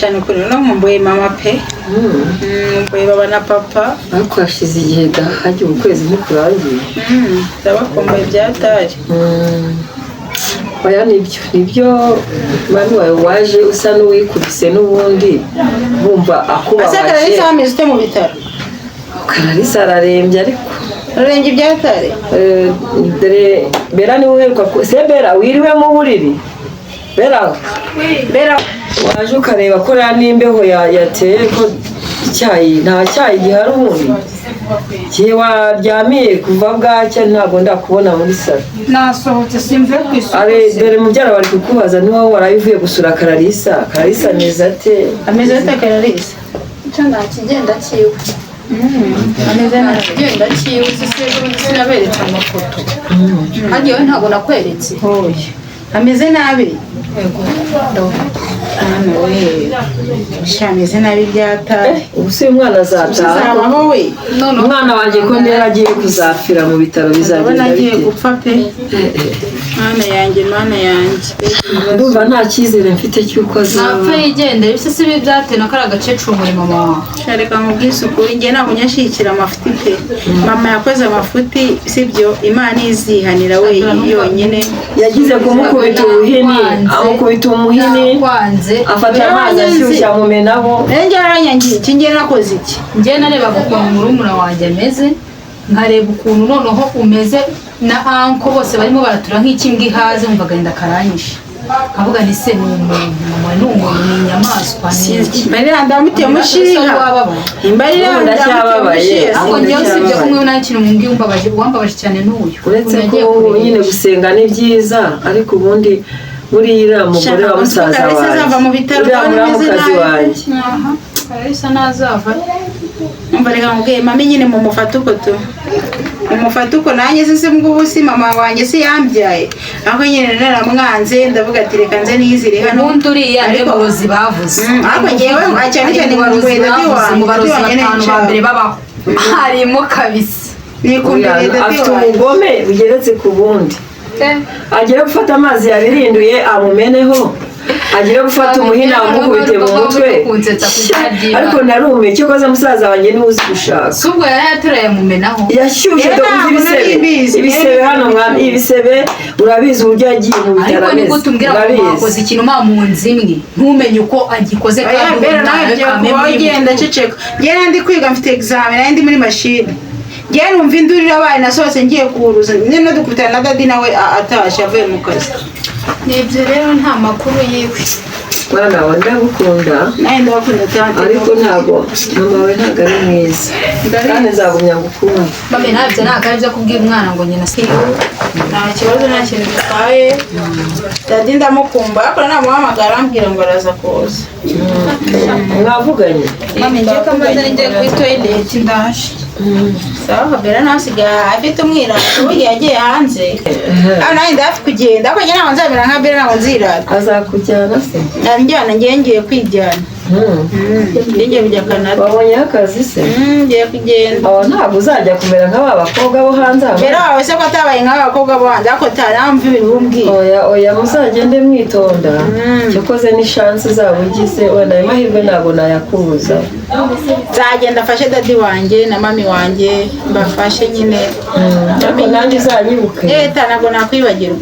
Cyane ukuntu no nkumbuye mama pe. Nkumbuye baba na papa. Ariko hashize igihe da, hagiye ukwezi ntikurangiye. Ndabakumbuye byatari. Oya, nibyo nibyo, mami wawe waje usa n'uwikubise n'ubundi bumva Ese akubabaje. Kararisa ameze ute mu bitaro? Kararisa ararembye ariko. Ararembye ibyatari. Dore Bera niwe uheruka se Bera wiriwe mu buriri? Bera! Bera! Waje ukareba ko rero n'imbeho yateye, ko icyayi nta cyayi gihari ubundi. Igihe waryamiye kuva bwacya ntabwo ndakubona muri salo. Nasohotse, simvuye ku isuku. Are dore mubyara bari kukubaza niba waraye uvuye gusura Kararisa. Kararisa ameze ate? Ameze ate Kararisa? Icyo nta kigenda cyiwe. Ameze Nta nabi. kigenda cyiwe. Se ejo bundi sinaberetse amafoto? Hagiye we ntabwo nakweretse. Oya, ameze nabi. Yego. Mwana we sha, ameze nabi byatari. Ubu se uyu mwana azataha? Uzabaho we. Noneho Umwana wanjye ko ndera agiye kuzapfira mu bitaro, Ndabona bizagenda agiye bite? gupfa pe. Mana yanjye, Mana yanjye! Ndumva nta cyizere mfite cy'uko azaba. Napfa yigendera. Ibise si ibi byatewe na kariya gakecuru muri mama wawe. Sha, reka nkubwize ukuri, njye ntabwo nyashyigikira amafuti pe. Mama yakoze amafuti, sibyo? Imana izihanira we yonyine. Yagize kumukubita ubuhini, amukubita umuhini. Nakwanze. Afata amazi ashyushye amumenaho. Nanjye yaranyangiye iki? Njye nakoze iki? Njye narebaga ukuntu murumuna wanjye ameze, nkareba ukuntu noneho umeze na uncle, bose barimo baratura nk'ikimbwa ihaze, nkumva agahinda karanyishe, nkavuga ni se ni umuntu, mama ni umuntu, ni inyamaswa, ni iki? Imbarira ndamuteye umushiha. Wababaye. Imbarira ndamuteye Ndacyababaye. umushiha. Ahubwo njyewe usibye kumwe nta kintu mumbwiye umbabaje, uwambabaje cyane n'uyu. Uretse Ukuntu ko yagiye kurebesha. nyine gusenga ni byiza, ariko ubundi buriya uriya mugore Shaka wa musaza Karisa azava mu wanjye, bitaro, uriya ndabona ameze muramukazi nabi. wanjye. Aha, Karisa ntazava. Umva, reka nkubwiye, mami nyine mumufate uko tu mumufate uko. Nanjye se ngubu si mama wanjye, si yambyaye? Aho nyine naramwanze, ndavuga ati reka nze niyizire hano. Ubundi uriya niwe Ariko- barozi bavuze. Ariko njyewe cyane cyane Mu barozi nkumbuye daddy bavuze, wanjye. mu barozi Daddy wanjye batanu ba nshaka. mbere babaho harimo kabisa. Nikumburiye Uriya daddy afite wanjye. ubugome bugeretse ku bundi. Agere gufata amazi yabirinduye amumeneho, agere gufata umuhini amukubite mu mutwe. Kunsetsa kubyina. Ariko narumiwe. Cyokoze musaza wanjye niwe uzi gushaka. Si ubwo yari yaturaye amumenaho. Yashyushye. Rero dore ntabwo ibisebe. nari mbizi. Ibisebe hano mwami, ibisebe urabizi uburyo yagiye mu bitaro Ariko ni ameze. gute umbwira ngo Urabizi. wakoze ikintu ma mu nzu imwe ntumenye uko agikoze? Oya Kandi Bera, umwana nawe we byo kameme kuba uri ugenda mukuru. ceceka. Njye nari ndi kwiga, mfite examen, nari ndi muri mashini. Njye numva induru irabaye, nasohotse ngiye kuhuruza nyine, dukubitana na daddy nawe atashye avuye mu kazi. Nibyo rero, nta makuru yiwe. Mwana wawe ndagukunda. Nawe ndabakunda tante. Ariko ntabwo mama wawe ntabwo ari mwiza, kandi nzagumya ngukunda. Mame, ntabyo ntabwo ari ibyo kubwira umwana ngo nyina si Nta kibazo, nta kintu bitwaye. Daddy ndamukumba, ariko namuhamagara ambwira ngo araza kuza. Mwavuganye? Mame, ngiye kamaze, ngiye kuri toilet, ndaje. Sawa. Bera nawe asigaye afite umwirasi, ubu yagiye hanze. Aho nanjye ndi hafi kugenda, ariko njye ntabwo nzamera nka Bera, ntabwo nzirata. Azakujyana se? Njyana, ngiye kwijyana. Ngiye ngiye kujya Canada. Wabonyeho akazi se? Ngiye kugenda. Aba ntabwo uzajya kumera nka ba bakobwa bo hanze aha? Bera wawe se ko atabaye nk'aba bakobwa bo hanze? Ariko ntamva ibintu umbwiye. Oya oya, muzagende mwitonda. Cyakoze ni chance uzaba ugize, wenda ayo mahirwe ntabwo nayakubuza. Nzagenda afashe daddy wanjye na mami wanjye, mbafashe nyine. Ariko nanjye uzanyibuke. Leta ntabwo nakwibagirwa.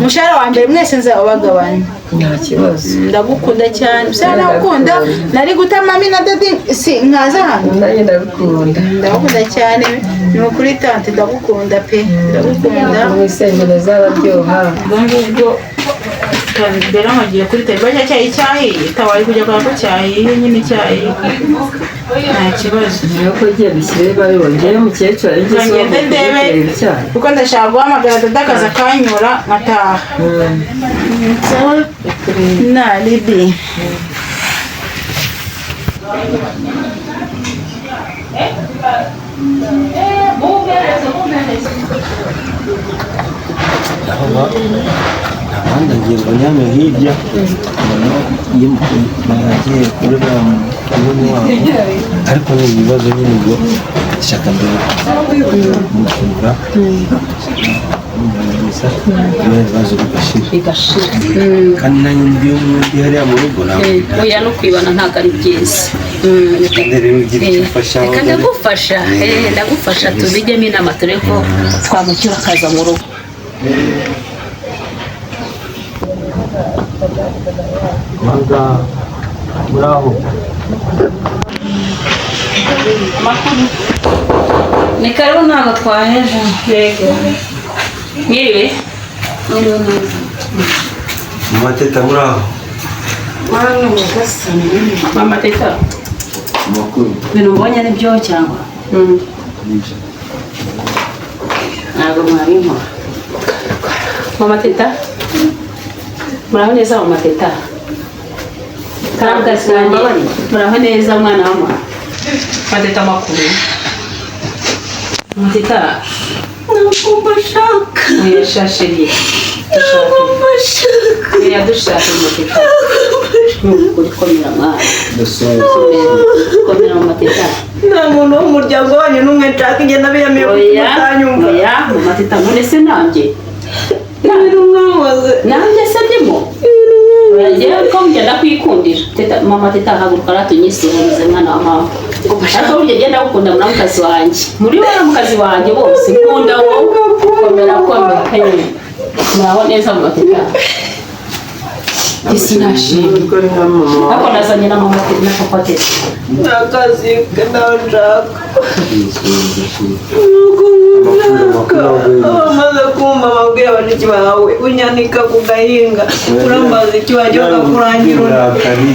Umushahara wa mbere mwese nzawubagabanya. Nta kibazo. Ndagukunda cyane, gusa ndagukunda. Nari guta mami na daddy si nkaza hano? Nanjye ndagukunda. Ndagukunda cyane, ni ukuri tante, ndagukunda pe, ndagukunda. Mu isengero zararyoha. Ubwo ngubwo mbere nkagiye kuri tari bajya cyayi cyahiye, tawaye kujya kwa ko cyahiye nyine, cyahiye nta kibazo. Niyo ko genda ushyire bariho, njyewe mukecuru ari njye. Ngende ndebe. Kureba icyayi. Kuko ndashaka guhamagara dada akaza akanyura nkataha. Na ribi. Abandi agiye ngo hano hirya mbona bagiye kuri ba mubone wabo, ariko ni ibibazo nyine. Ubwo ishyaka mbere mukura. kubaganiriza ibibazo bigashira. Bigashira. Kandi nanjye ndi ndi hariya mu rugo ntabwo Oya, no kwibana ntabwo ari byiza. Kandi rero ugira icyo ufasha. Reka ndagufasha, ndagufasha tubijyemo inama turebe ko twamucyura akaza mu rugo. Muganga, muraho? Ni karibu, ntabwo twaheje. Yego, mwiriwe. Mwiriwe neza. Mama Teta, muraho? Mwana nyagasani. Mama Teta. Amakuru? Ibintu mbonye ari byo cyangwa Nibyo. Ntabwo mwabinkora. Mama Teta, muraho neza? Mama Teta, karabwa sinjye, muraho neza mwana wa mama? Mama Teta, amakuru? Mama Teta. Ntabwo mbashaka. Oya sha chérie. Ntabwo mbashaka. Oya, dushaka mama Teta, ni ukuri komera mwana. Ndasohoye. Komera mama Teta. Nta muntu wo mu muryango wanyu n'umwe nshaka, ingenda biyamiye Oya. mutanyumva. Oya mama Teta, none se nanjye Ibintu mwamuze. Nanjye se ndimo uragira ko njya ndakwikundira Teta. Mama Teta, haguruka ratunyisuhurize mwana wa mama. Ariko burya genda gukunda muramukazi wanjye, muri baramukazi wanjye bose nkunda wowe. Komera, komera. Hey. Muraho neza mama Teta? Isi nashimye. Ko ari nka mama. Ariko nazanye na mama Teta na papa Teta. Nta kazi ke nawe nshaka. Amakuru? Bamaze kumva amabwire bashiki bawe, unyanika ku gahinga, urambaza icyo wajya bakakurangira undi. Uburakari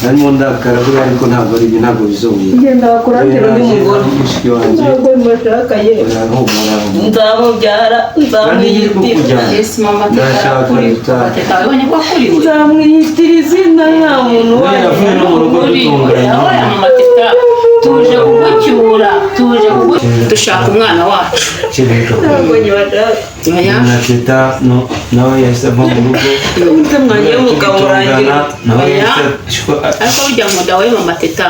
narimo ndakara buriya, ariko ntabwo ari ibyo, ntabwo bizongera. Genda bakurangire undi mugore. Mushiki wanjye. Ntabwo mbashaka ye. Urahumura. Nzamubyara, Kandi nyiri nzamwiyitira. kukujyana. Yes, mama Teta. Ndashaka Arakuriwe. gutaha. Mama Teta, wabonye ko akuriwe? Nzamwiyitira izina, nta muntu Oya, wanyu. navuye no mu rugo dutunganye. Oya mama Teta, tuje kugucyura, tuje kugucyura, dushaka umwana wacu. Kereka. Ntabwo nyibashaka. Oya. Na Teta nawe yahise ava mu rugo. Ute mwagiye mukamurangira. Nawe Oya. yahise Ariko burya nkunda wowe mama Teta,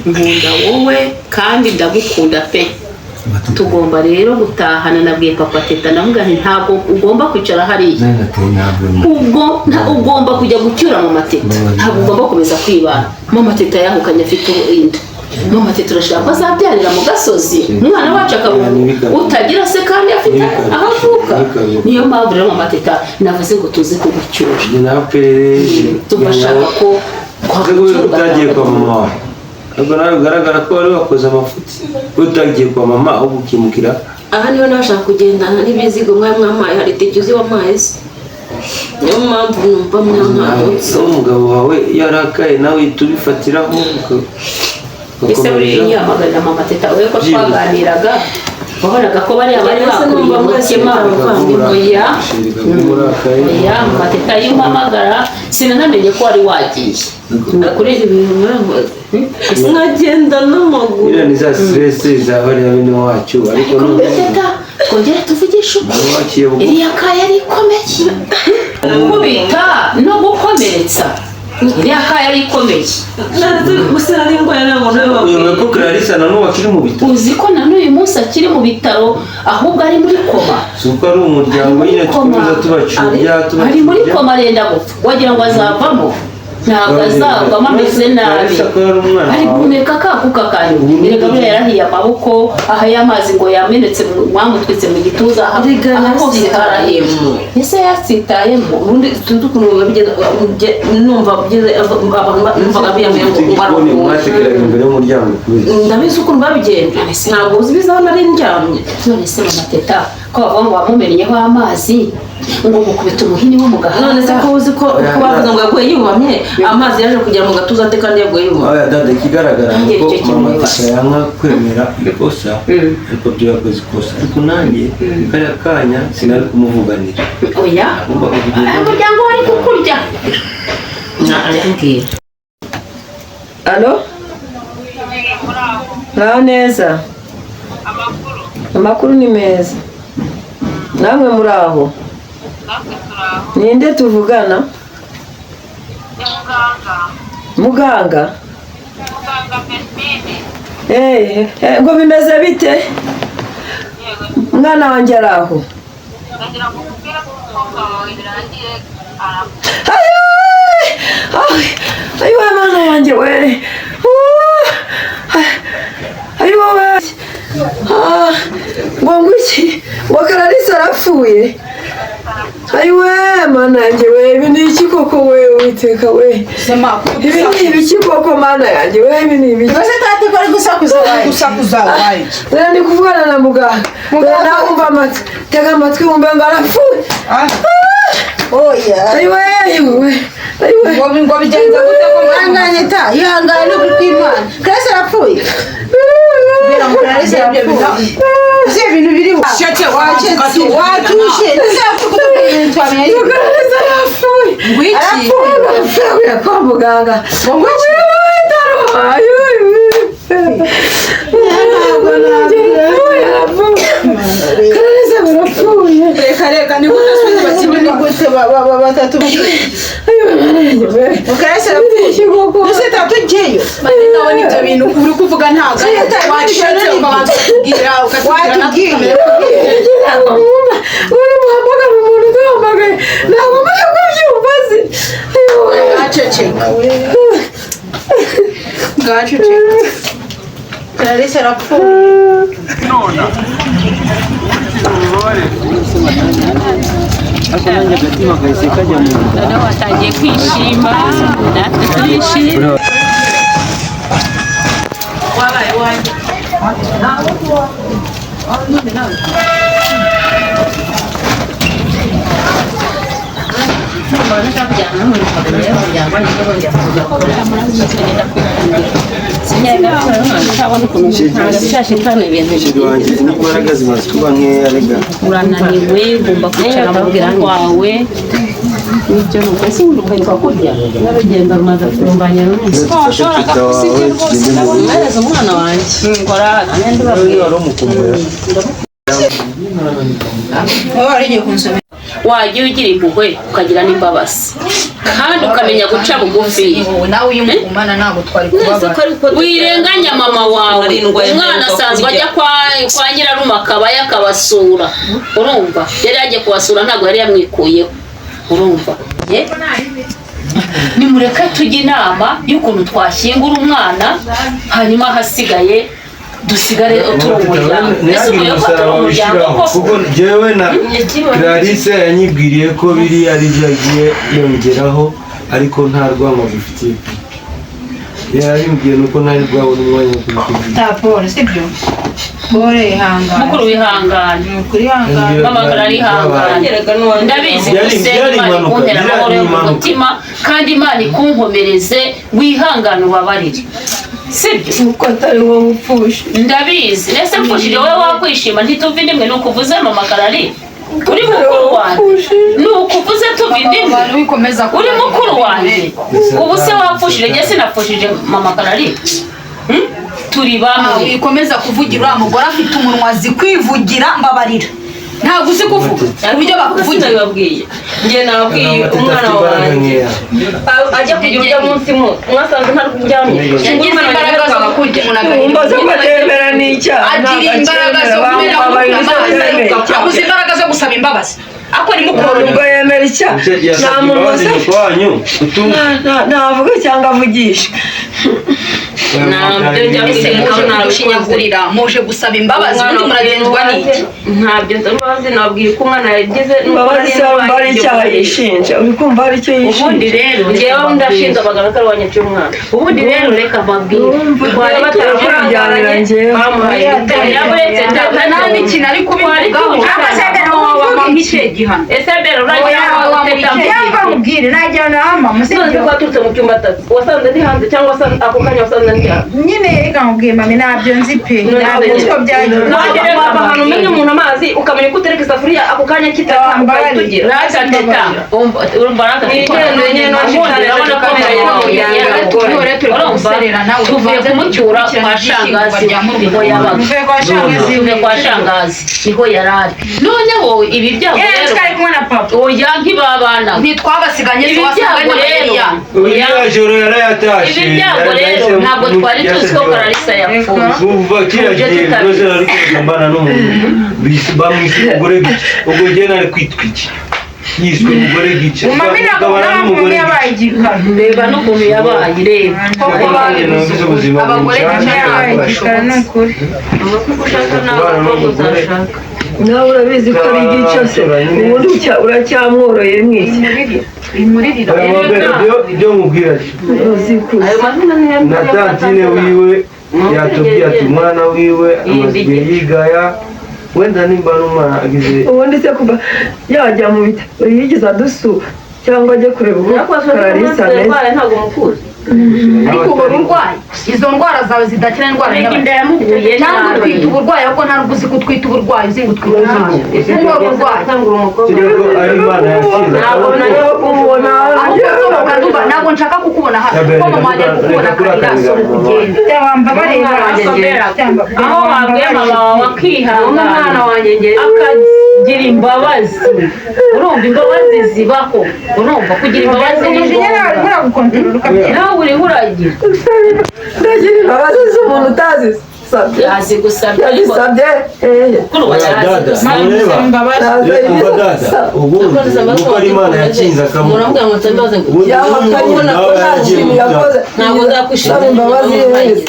nkunda wowe kandi ndagukunda pe. Tugomba rero gutahana. Nabwiye papa Teta, ndavuga nti ntabwo ugomba kwicara hariya. Nawe nateye intambwe mu Ubwo ugomba kujya gucyura mama Teta, ntabwo ugomba gukomeza kwibana. Mama Teta yahukanye afite inda. Mama Teta, urashaka ko azabyarira mu gasozi, umwana wacu akaba utagira se kandi afite aho avuka? Niyo mpamvu rero mama Teta navuze ngo tuze kugucyura. Njye naperereje. Tugashaka ko Ese utagiye kwa mama wawe? Ariko nawe bigaragara ko wari wakoze amafuti. Utagiye kwa mama ahubwo ukimukira. Aha niho nabashaka kugendana n'ibizigo mwari mwampaye. Hari itike uzi wampaye se? Niyo mpamvu numva mwankangutse. Umugabo wawe yarakaye, nawe uhita ubifatiraho Ese buriya nyihamagarira mama Teta we ko twaganiraga, wabonaga ko bariya bari bakuriye umutima? Oya, oya mama Teta, iyo umpamagara sinanamenye ko wari wagiye. Kuri ibi bintu mwankoze nkagenda n'amaguru. Iriya ni za stress za bariya bene wacu, ariko Ariko noneho Teta, twongere tuvugishe ukuri. nawe waciye bugufi. Iriya kaya yari ikomeye, gukubita no gukomeretsa, iriya kaya yari ikomeye. Gusa nari ndwaye, ntabwo nabibabwiye. Uyobewe ko Clarisse na n'ubu akiri mu bitaro? Uzi ko na n'uyu munsi akiri mu bitaro, ahubwo ari muri koma. Si uko ari umuryango nyine, tukomeza tubacubya. Ari muri tubacubya. koma, arenda gupfa, wagira ngo azavamo. Ntabwo azavamo, ameze nabi. Clarisse ko yari umwana Ari wawe. guhumeka kakuka kanyu. Erega buriya yarahiye amaboko aha, y'amazi ngo yamenetse mwamutwitse mu gituza aha. Erega Aha hose harahiye. Ese yasitayemo? Ubundi sinzi ukuntu bigeze, numva bigeze abantu numvaga biyamye ngo Ufite igikoni barakuye. mwatekeraga imbere y'umuryango kubera Ndabizi ukuntu babigenje, ntabwo uzi ibizaho nari ndyamye. None se mama Teta, ko bavuga ngo wamumennyeho amazi, ngo mukubita umuhini wo mu gahanga? None se ko uzi ko bavuze ngo yaguye yubamye, amazi yaje kugera mu gatuza ate kandi yaguye yubamye? Oya dada, ikigaragara ni Nanjye uko icyo kintu mama nibaza. Teta yanga kwemera ikosa, ariko byo yakoze ikosa, ariko nanjye kariya kanya sinari kumuvuganira. Oya. Agombaga kugenda. Aya muryango wari kukurya. Arambwira. Alo, muraho neza? Amakuru ni meza, namwe muri aho? Ninde tuvugana? Muganga? Eh, ngo bimeze bite? Umwana wanjye ari aho? Ayiwe mana yanjye we, ayiwe we, ngo ngwiki ngo Clarisse arapfuye. Ayiwe mana yanjye we, ibi ni iki koko we, Uwiteka we, ibi ni ibiki koko mana yanjye we, ibi ni ibiki? Ese tati ko ari gusakuza wayi? Gusakuza wayi. Dore ndi kuvugana na muganga, dore nawe umva amatwi, tega amatwi wumve ngo arapfuye. Oya. Ayiwe ayiwe ayiwe, Ngo bigenze gute ko Ihangane ta, ihangane ukuri kw'Imana. Clarisse arapfuye. Clarisse arapfuye. Ese ibintu biriho. Sheke, Wacetse, watuje. Ese kutubwira ibintu twamenye. Clarisse arapfuye. Ngwiki. Arapfuye kwa muganga. Ngo bitaro. Ayiwe. Clarisse arapfuye. Reka reka ni gute se Ni bakiri gute batatubwira? Ayiwe mana yanjye we. Clarisse arapfuye. Ese tati ugiyeyo? ndabona ibyo bintu uri kuvuga ntabwo wacecetse ukabanza kutubwira ukatubwira natwe Watubwiye. Ntabwo mwumva uri muhamagara umuntu uduhamagaye, ntabwo mbasha kubyumva se. Ayiwe. Ngaceceka ngaceceka. Clarisse arapfuye. Ariko nanjye agatima kahise kajya mu nda. Noneho watangiye kwishima, natwe turishima. Sheri wanjye n'imbaraga zimaze kuba nkeya rega. Urananiwe, ugomba kwicara mu rugo rwawe. Nibyo, nuko se uheruka kurya n'urugendo rumaze kurumbanya runini. Dufashe teta wawe tugende mu rugo. Mwereze umwana wanjye nkora. Niba wari umukumbuye. Wowe wari ugiye kunsomera. Wajya ugira impuhwe ukagira n'imbabazi kandi ukamenya guca bugufi. Wowe nawe iyo umugumana ntabwo twari kubabara. Wirenganya mama wawe, umwana asanzwe ajya kwa nyirarume akabayo akabasura, urumva yari yagiye kubasura ntabwo yari yamwikuyeho, urumva. Nimureke tujye inama y'ukuntu twashyingura umwana, hanyuma ahasigaye dusigare turi umuryango. Ese Ntihagire uvuye ko turi umusaraba umuryango wishyiraho koko? kuko njyewe na Clarisse yanyibwiriye ko biriya ari byo agiye yongeraho, ariko nta rwango bifitiye. Yarabimbwiye nuko ntari bwabona umwanya wo kubikubwira. Ta Paul, sibyo? Paul ihangane. Mukuru wihangane. Ni ukuri ihangane. Mama arihangane. Ndabizi gusenga Byari Imana impanuka, ikuntera byari amahoro yo mu impanuka. mutima, kandi Imana ikunkomereze, wihangane ubabarire, sibyo? Kuko atari wowe upfushe. Ndabizi ese mfushije wowe wakwishima? Ntituva indimwe, ni ukuvuze mama Karari uri mukuru wanjye, ni ukuvuze tuva indimwe. Abantu wikomeza Uri mukuru wanjye, ubu se wapfushije njye sinapfushije mama Karari? Turi bamwe. Wikomeza kuvugira uriya mugore afite umunwa azi kwivugira, mbabarira ntabwo uzi kuvuga uburyo bakuvugira. Sinabibabwiye njye, nababwiye umwana wanjye ajya kugira urya munsi mwasanze nta kuryamye. Yagize imbaraga zo gukubita umuntu agahinda. Umva se ko atemera n'icyaha. Agira imbaraga zo kumena amazi, abuze imbaraga zo gusaba imbabazi ariko ni mukuru. Ubwo yemera icyaha nta Yasabye muntu imbabazi wese nyoko wanyu utumva. ntavuga cyangwa avugisha. Ntabyo njya Ese muje kudushinyagurira, muje gusaba imbabazi, ubundi muragenzwa n'iki? Ntabyo mbabazi nababwiye ko umwana yagize. Imbabazi se wumva ari icyaha yishinja, uri kumva hari icyo Ubundi yishinja? rero Njyewe ndashinja abaganga ko ari wanyiciye umwana. Ubundi rero reka mbabwire, twari Kwijyanira njyewe. Bamuhaye uretse Nta n'ikintu ari kubivugaho. Wamuha ikihe gihano? Ese mbere uragira ngo teta Cyangwa nkubwire najyana na mama, None sibyo? ko waturutse mu cyumba atatu wasanze ndi hanze, cyangwa wasanze ako kanya wasanze ndi hanze? Nyine reka nkubwire mami, ntabyo nzi pe, ntabwo nzi ko byagenze. None waba ahantu umenya umuntu amazi ukamenya ko utereka isafuriya ako kanya kitaka ukayitugira. Rata teta, urumva rata teta. Nigendere nyine no Ubundi urabona ko mama wawe Tore Twe turi guserera nawe. Tuvuye kumucyura kwa shangazi, niho yabaga. Mvuye kwa shangazi. Tuvuye kwa shangazi, niho yari ari. Noneho ibi byago Yewe, rero, twari kumwe na papa. Oya, ntibabana. Ntitwabasiganye, Ibi twasanganye byago na rero, Mariya. Uriya joro yarayatashe. Ibi byago rero, ntabwo twari tuzi ko Clarisse yapfuye. Kuva kiriya Tuje gihe tutabizi. rwose nari kugambana n'umuntu bamwise umugore gica. Ubwo njye nari kwitwa iki? Yiswe umugore gica. Mami ntabwo Ukabana n'umugore ntabwo yabaye gica. igikara. Reba n'ukuntu yabaye, reba. Koko Numvise ubuzima Abagore bunshaje, gica yabaye igikara ni ukuri. Ushaka nawe Kubana umukobwa n'umugore. uzashaka. Nawe urabizi ko ari igice se ubundi uracyamworoye mwiki. Imuririra. Baramubwira ibyo mubwira ati Uzi ko Ayo mazina niyo na tantine wiwe yatubwiye ati umwana wiwe amaze igihe yigaya, wenda nimba n'umwana agize. Ubundi se kuva yajya mu bitaro yigeze adusura cyangwa ajye kureba uko Clarisse ameze? Ntabwo mukuzi. Ariko uhora urwaye izo ndwara zawe zidakira, indwara Reka inda yamuguye cyangwa nabi. utwite uburwayi, ahubwo nta nubwo uzi ko utwite uburwayi, uzi ngo utwite uburwayi, uhora urwaye. Tangura umukobwa. Tujya ko ari Imana yakinze. Ntabwo nari kumubona. Ahubwo sohoka, ndumva ntabwo nshaka kukubona hano, kuko mama wanjye ari kukubona akarira. Sohoka ugende. Byabamba bareba. Aho wabwiye mama wawe akihangana, Umwana wanjye ngewe. Akagira imbabazi, urumva imbabazi zibaho, urumva kugira imbabazi ni Umujinya nawe ngombwa. uragukontorora ukabyina. Nawe uriho uragira. Ndagira imbabazi z'umuntu utazisabye. Yazigusabye ariko. Yazisabye eee. Kuri ubu Oya, dada, yarazigusabye. ntureba. Naza. Umva dada, ubundi nuko ari Imana yakinze akaboko. Muravuga ngo nsambaze ngo Ubundi Yahakanye n'umuntu ko nawe nta yaragiye kintu mu bitaro. yakoze. Ntabwo nzakwishimira. Saba imbabazi yeheze.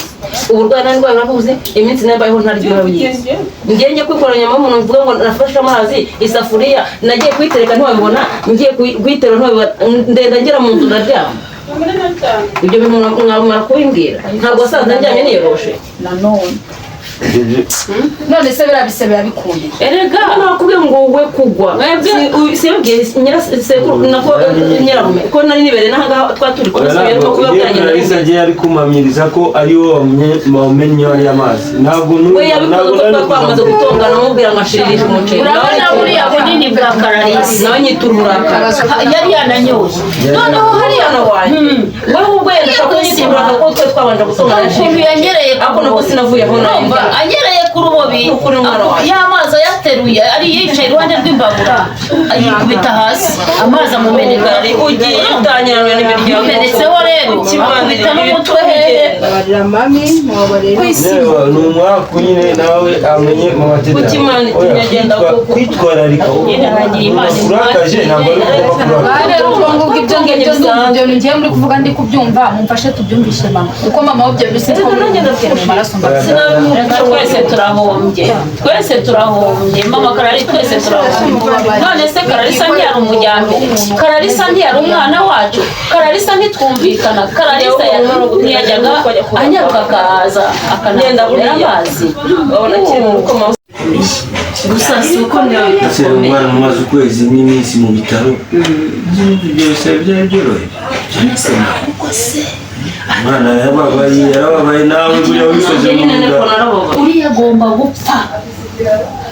Uburwayi nari ndwaye urabuzi, iminsi nambayeho ntaryo urabizi. Ngiye njye kwikorera nyama y'umuntu mvuga ngo nafashe amazi, isafuriya nagiye kuyitereka ntiwabibona, ngiye kuyiterura ntiwabibona, ndenda ngera mu nzu ndaryama. Ibyo bintu mwamara kubimbwira, ntabwo wasanze ndyamye niyoroshe. Nanone none se biriya bisebe yabikundiye? Erega Nakubwiye ngo we kugwa. Siyabwiye nyirasekuru nako nyirarume ko nari nibereye n'ahangaha twari turi kumwe, arimo kubabwira Iyo Clarisse nyina. agiye ari kumamiriza ko ari wowe wamennye ariya mazi, ntabwo We yabikoze ntabwo uko nari twari twamaze kuzamuka. gutongana, amubwira ngo ashirije umuceri. Urabona buriya bunini bwa Clarisse? Nawe nyitura uburakari. Yari yananyoye noneho hariya. Umwana wanjye we ahubwo yenda ko nyitura uburakari kuko twari twabanje gutongana. Ukuntu yanyereye ku Ariko nubwo rubobi. sinavuye aho nari. Urumva anyereye ku rubobi, Ukuri umwana wanjye. y'amazi ayateruye ari yicaye iruhande rw'imbabura, ayikubita hasi, amazi amumeneka. Ugiye utangiranwe n'imiryango. Mumenetseho rero, akubita n'umutwe hehe? Babarira mami, mubabarira. Reba, ni umwaku nyine nawe amenye mama Teta. Kuki Imana Oya, itumye agenda koko? Kwitwararika Nyine nkagira Imana urakaje ntabwo ari ugomba kurakara. Rero ubwo ngubwo ibyo ngibyo ndumva ibyo bintu ngiye muri kuvuga ndi kubyumva, mumfashe tubyumvishe mama, kuko mama we ibyo bintu sinzi ko muri kumutera mu maraso mbaza. Reka twese turahombye, twese turahombye mama Karari, twese turahombye. None se Kararisa ntiyari umujyambere? Kararisa ntiyari umwana wacu? Kararisa ntitwumvikana? Kararisa ntiyajyaga anyaruka akaza Ngenda akanavomera buriya. amazi? Babona kintu uko mama. Gusa si uko Ese umwana umaze ukwezi n'iminsi mu bitaro, ibyo bisaba byari byoroheje? Umwana yarababaye, yarababaye, nawe buriya wikoze mu Nyine nda. niko narababaye. Uriya agomba gupfa.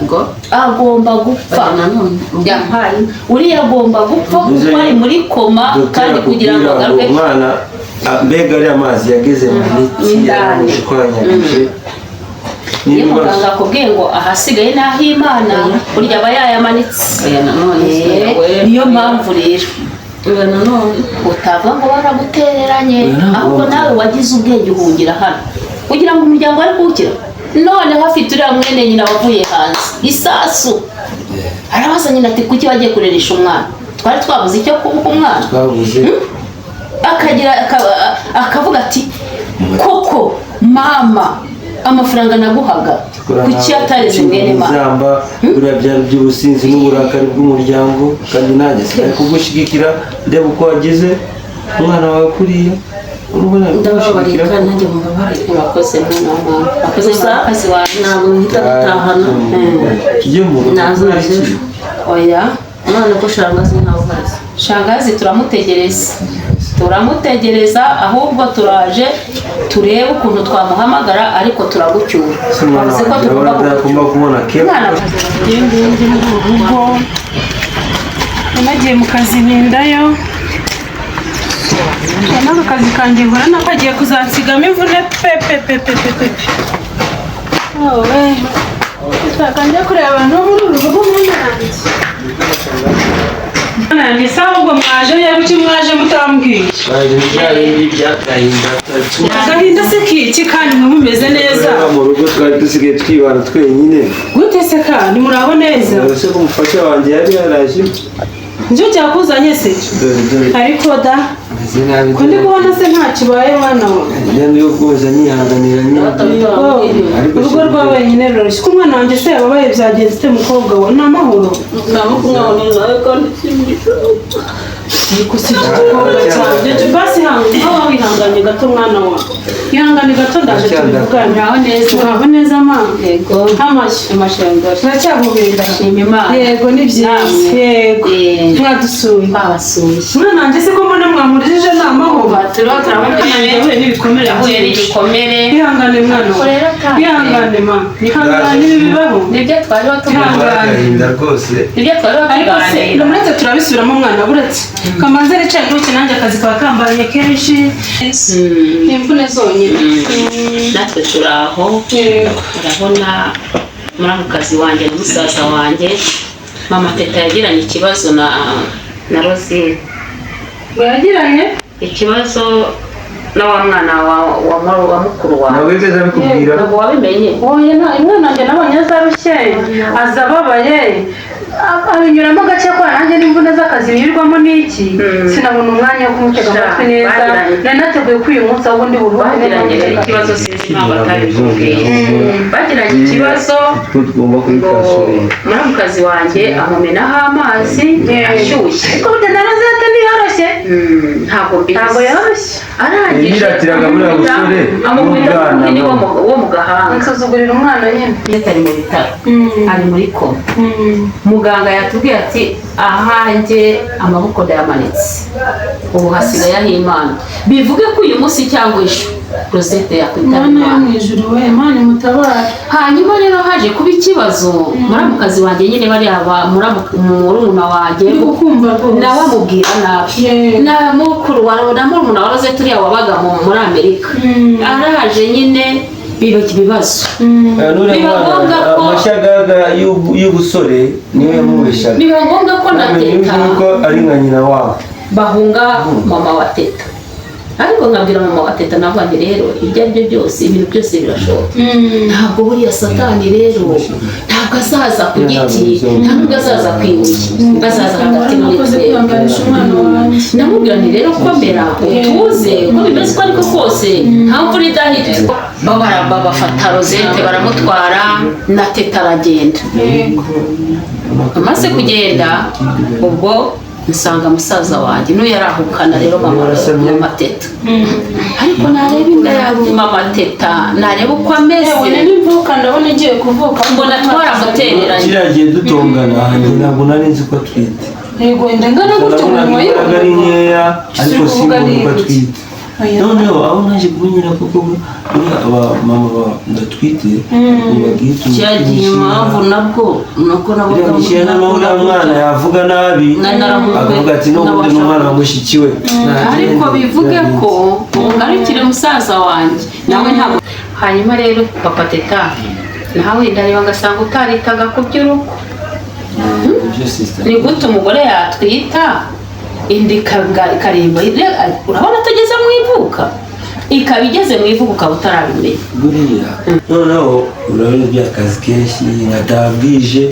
Ngo? Agomba gupfa. Nanone Yampaye uriya agomba gupfa kuko ari muri koma. Dogiteri Kandi kugira ngo akubwira ngo agaruke. umwana mbega ariya mazi yageze mu mitsi, Indani. yaramushwanyaguje. Iyo N'ibibazo. muganga akubwiye ngo ahasigaye ni ah'Imana, burya aba yayamanitse. Oya nanone. Niyo mpamvu rero Oya nanone. utavuga ngo baragutereranye, Oya, ntabwo ahubwo nawe wagize ubwenge uhungira hano kugira ngo umuryango wari kuwukira. Noneho afite uriya mwene nyina wavuye hanze isasu, arabaza nyina ati: "Kuki wagiye kureresha umwana? Twari twabuze icyo kubuha umwana?" Twabuze. Akagira akavuga ati: "Koko mama, amafaranga naguhaga kuki yatareze mwene mama?" Izamba buriya byari by'ubusinzi n'uburakari bw'umuryango, kandi nanjye sinari kugushyigikira ndeba uko wagize umwana wawe kuriya, urabona Ndababariye kugushyigikira. kandi nanjye mubabariye. Urakoze mwana wa mama, urakoze Gusa mwana wawe. ntabwo muhita dutahana. Tujye mu rugo. Naza ejo. Oya. None ko shangazi ntawe uhari? Shangazi turamutegereza, turamutegereza, ahubwo turaje turebe ukuntu twamuhamagara, ariko turagucyura. Se umwana Twavuze ko wanjye tugomba urabona kugucyura. atagomba kubona kepu. Umwana. Ngiye muri uru rugo, nagiye mu kazi nindayo. N'aka kazi kanjye nkora nako agiye kuzansigamo imvune pe pe pe pe pe pe. Wowe njya kureba abantu bo muri uru rugo muri yanjye. Mwana se ahubwo mwaje kuki mwaje mutambwiye? Baje bya bindi by'agahinda. Agahinda se kiki kandi mwe mumeze neza? Kureba mu rugo twari dusigaye twibana twenyine. Gute se kandi muraho neza? Ese ko umufasha wanjye yari yaraje? Nicyo cyakuzanye se? Dore dore. Ariko da Meze nabi. ko ndi kubona se nta kibaye mwana we. Njya yo koza nihanganira nyine. Ariko Urugo rwa wenyine ruroroshye. Ko umwana wanjye se yababaye byagenze ute mukobwa we? Ni amahoro. Ariko si igikobwa cyanjye. Basi hanga wihanganye gato mwana wa. Ihangane gato ndaje tubivugane. Muraho neza. Muraho neza mama. Yego. Amashyi. Amashanyarazi. Turacyahumeka. Ndashima Imana. Yego ni byiza. Namwe. Yego. Mwadusuye. Twabasuye. Mwana wanjye se ko mbona mwamurijije ni amahoro. Turiho turabona Yahuye n'ibikomere yahuye byinshi. n'ibikomere. Ihangane mwana Ariko wa. rero kandi Ihangane mama. Ihangane ibi bibaho. nibyo twariho tuganira. Agahinda rwose. Nibyo twariho Ariko se tuganira. muretse turabisubiramo mwana buretse. Kamanze nicaye nduke nanjye akazi kaba kambanye kenshi. Ni imvune zonyine. Natwe turi aho. Yego. Urabona muri ako kazi wanjye na musaza wanjye mama Teta yagiranye ikibazo na Rosine. Yagiranye? Ikibazo na wa mwana wa mukuru wawe. Ntabwo wigeze abikubwira. Ntabwo wabimenye? Oya umwana wanjye nabonye azarushye aza ababaye abinyuramo gake kwa nanjye n'imvune z'akazi birirwamo n'iki sinabona umwanya wo kumutega amatwi neza. Nari nateguye ko uyu munsi ahubwo ndi buruhuke. Bagiranye rero ikibazo, sinzi impamvu atabikubwiye. Bagiranye ikibazo Ko tugomba ngo kubikasurira. muramukazi wanjye amumenaho amazi ashyushye. Ariko burya na Rosette ntiyoroshye. Ntabwo mbizi. Ntabwo yoroshye. Arangije Yiratiraga buriya busore amukubita n'ubwana. n'umuhini wo mu gahanga. Ansuzugurira umwana nyine. Teta ari mu bitaro, ari muri koma. Muganga yatubwiye ati ahanjye amaboko ndayamanitse, ubu hasigaye ah'Imana. Bivuge ko uyu munsi cyangwa ejo Rosette yakwitaba Imana yo Imana. mu ijuru we, Imana imutabare. Hanyuma rero haje kuba ikibazo, muramukazi wanjye nyine bariya murumuna wanjye Ndi kukumva rwose. nawe amubwira nabi. Yego. Na mukuru wa na murumuna wa Rosette uriya wabaga muri Amerika araje nyine biba ibibazo. Nuriya Biba mwana ngombwa ko- amashagaga y'ubusore niwe yamubeshaga. Biba ngombwa ko na Namenye Teta yuko ari nka nyina wabo. bahunga mama wa Teta. Ariko nkabwira mama wa Teta navuga nti rero ibyo ari byo byose ibintu byose birashoboka. Ntabwo buriya satani rero ntabwo azaza ku giti, ntabwo azaza ku ibuye, azaza hagati muri Nakoze twebwe. kwihanganisha umwana wanjye. Namubwira nti rero komera utuze uko bimeze uko ariko kose nta mvura idahita. Babafata Rosette baramutwara na Teta aragenda. Amaze kugenda ubwo nsanga musaza wanjye n'uyu yarahukana rero mama Teta. Ariko nareba inda ya mama Teta nareba uko ameze. Yewe n'imvuka ndabona igiye kuvuka. Mbona twaramutereranye. Kiriya gihe dutongana njye ntabwo nari nzi ko atwite. Yego inda ingana gutyo Nabonaga nyuma imbaraga ari nkeya ariko Uri kuvuga simbona uko ni atwite. Oya. Noneho aho naje kumenyera koko buriya abamama badatwite babwita Cyagiye impamvu nabwo nuko nabaga iriya mishyira noneho uriya mwana yavuga nabi Narahujwe akavuga ati n'ubundi ni umwana wa mushiki we. Ariko bivuge ko ubu ngarukire musaza wanjye nawe ntabwo. Hanyuma rero papa Teta nawe ndareba ngasanga utaritaga ku by'urugo. Ibyo sister. Ni gute umugore yatwita inda ikarimba? Urabona atageze mu ivuka, ikaba igeze mu ivuka ukaba utarabimenya. Buriya noneho urabona by'akazi kenshi nkataha bwije,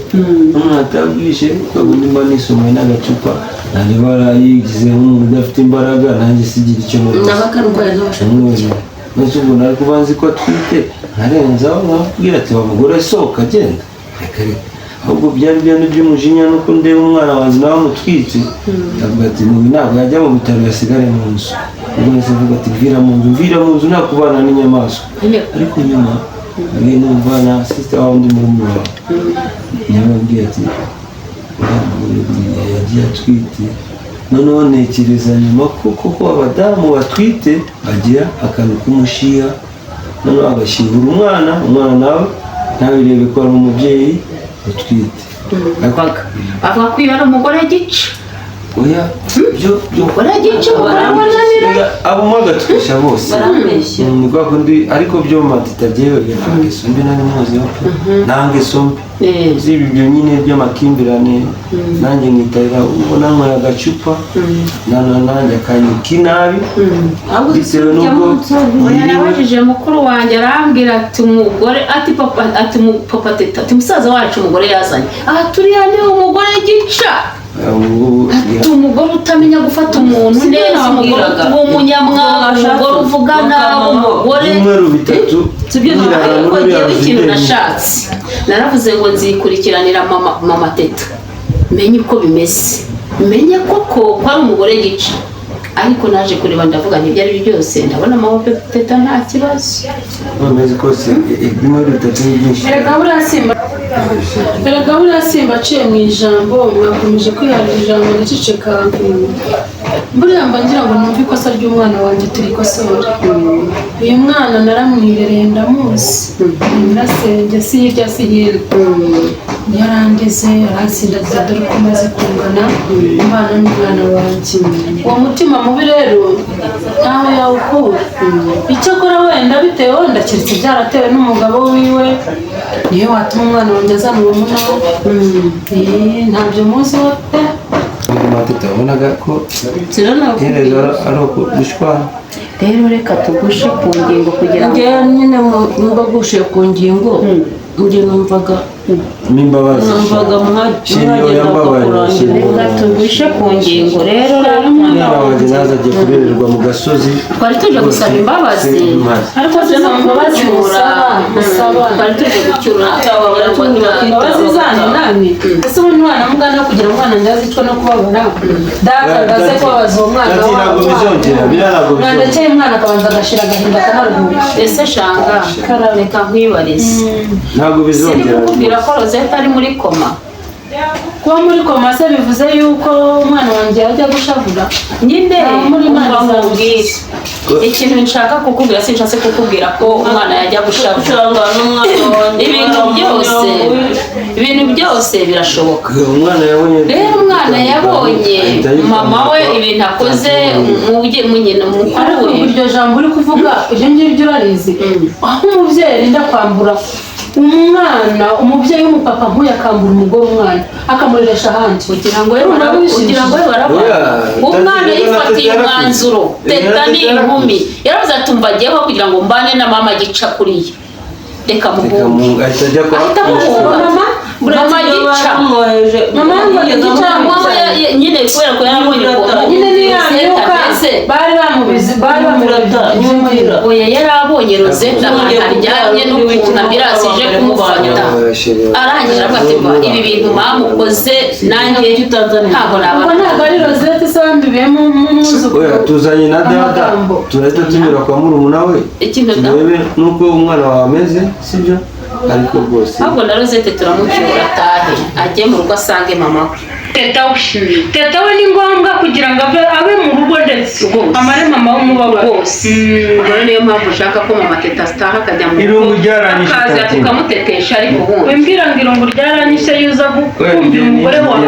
noneho nkataha bwije ubundi mba nisomeye n'agacupa nareba yigize nk'umuntu udafite imbaraga nanjye sigira icyo mubaza. Nabaga ndwaye ntabasha Ndamubwira none ubwo nari kuba nzi ko atwite nkarenzaho nkamubwira ati wa mugore sohoka agenda reka reka. Ahubwo byari byandi by'umujinya nuko ndeba umwana wanjye nawe amutwite ndavuga ati nubu ntabwo yajya mu bitaro yasigare mu nzu. Ubwo nahise mvuga ati mvira mu nzu, mvira mu nzu nta kubana n'inyamaswa. Ariko nyuma ngiye numva na sister wawe undi murumuna wawe yababwiye ati uriya mugore buriya yagiye atwite. Noneho ntekereza nyuma ko koko abadamu batwite bagira akantu k'umushiha, noneho agashyingura umwana, umwana nawe ntabirebe ko ari umubyeyi utwite. Bavuga ko iyo ari umugore gica. Oya, byo byo. Umugore agica, umugore wananira. Oya, abo mwagatwisha bose. Barambeshya. Ni kwa kundi, ariko byo Matita jewe nta ngeso mbi nari muziho pe, nta ngeso mbi. Ziba ibyo nyine by'amakimbirane, nanjye nkitarira ubona nyweye agacupa nanjye akanyuka inabi bitewe n'ubwo Oya, yiriwe. Nabajije mukuru wanjye, arambwira ati umugore, ati papa, ati papa Teta, ati musaza wacu umugore yazanye aha turiya ni umugore gica. Ati umugore utamenya gufata umuntu Sibyo neza, umugore nababwiraga. w'umunyamwaga, umugore uvuga nabi, umugore Ibyumweru 3 Sibyo. nyirara Ariko muri ngewe uriya ikintu nzu. nashatse, naravuze ngo nzikurikiranira mama Teta, menye uko bimeze, menye koko ko ari umugore gica. Ariko naje kureba, ndavuga nti ibyo ari byo byose ndabona mama Teta nta kibazo. Uko bimeze kose, ibyumweru 3 ni byinshi. Erega buriya simba aciye mu ijambo, mwakomeje kwiharira ijambo ndaceceka. Buriya mba ngira ngo numve ikosa ry'umwana wanjye turikosore. Uyu mwana naramwirereye, ndamuzi, ni nyirasenge, si hirya si hino, yarandeze, aransindagiza, dore uko maze kungana umwana n'umwana wanjye. Uwo mutima mubi rero ntaho yawukura. Icyakora wenda bitewe, wenda keretse byaratewe n'umugabo wiwe, niyo watuma umwana wanjye azana uwo munabi. Ntabyo muzi we pe. Matita wabonaga ko iherezo ari ugushwana. Rero reka tugushe ku ngingo kugira ngo Njyewe nyine mbagushiye ku ngingo, njye numvaga N'imbabazi. Numvaga Sheri, mwagenda yambabarira, mukakurangira. Sheri. Reka tugushe ku ngingo rero. Umwana wanjye naza agiye kurererwa mu gasozi. Twari tuje gusaba imbabazi. Ariko izo mbabazi musaba Twari tuje gucyura. Imbabazi zanyu namwe, ese ubu umwana mugana kugira ngo umwana azicwe no kubabara, data ngaze kubabaza uwo mwana? Ati ntabwo bizongera, biriya ntabwo bizongera. Mwandekeye umwana akabanza agashira agahinda akanaruhuka. Ese shanga, reka nkwibarize. Ntabwo Siri bizongera. kukubwira ko Rosette ari muri koma. Kuba muri koma se bivuze yuko umwana wanjye yajya gushavura? Nyine Nta muri Imana umva nkubwire, izamukiza. ikintu nshaka kukubwira, sinshatse kukubwira ko umwana yajya gushavura. Usanga n'umwana wanjye Ibintu byose, ibintu byose birashoboka. Umwana yabonye. Rero umwana yabonye Ahita yirukanka mama we kwa- ibintu akoze mu nyina mukuru Ariko we. iryo jambo uri kuvuga, ibyo ngibyo urarizi, aho umubyeyi arinda kwambura umwana, umubyeyi w'umupapa nk'uyu akambura umugore umwana akamureresha ahandi Kugira ngo we Urumva kugira ngo we barabona. Oya, Umwana Teta yifatiye yarakuze. umwanzuro. Teta ni Teta inkumi, yarakuze. yaravuze ati umva agiyeho kugira ngo mbane na mama gica kuriya, reka Reka muhunge. ahita ajya kwa Ahita amuhunga. Mama. Mama gica. Bamwohereje. Mama yangu gica. Mama nyine kubera ko yarabonye ukuntu Nyine Rosette niyamyuka ameze. bari bamubizi, bari bamubizi. Oya, yari abonye Rosette ahantu aryamye n'ukuntu ambirasi ije kumufata, arangije aravuga ati "Mba, ibi bintu mama ukoze nanjye ntabwo Ubwo nabana." ntabwo ari Rosette se wambibiyemo umwuzukuru? Oya, tuzanye na dada. Amagambo. Turahita tunyura kwa murumuna we, Ikintu turebe n'uko umwana wawe ameze, sibyo? Ariko rwose ahubwo na Rosette turamucyura atahe, ajye mu rugo asange mama we. Teta we, teta we ni ngombwa kugira ngo abe mu rugo ndetse Rwose. amare mama w'umubabaro. Rwose ubwo rero niyo mpamvu ushaka ko mama Teta ataha akajya mu Irungu ryaranyishe, akaza Tati. tukamutetesha, ariko ubundi Wimbwira ngo irungu ryaranyishe, yuza kumvira umugore wawe,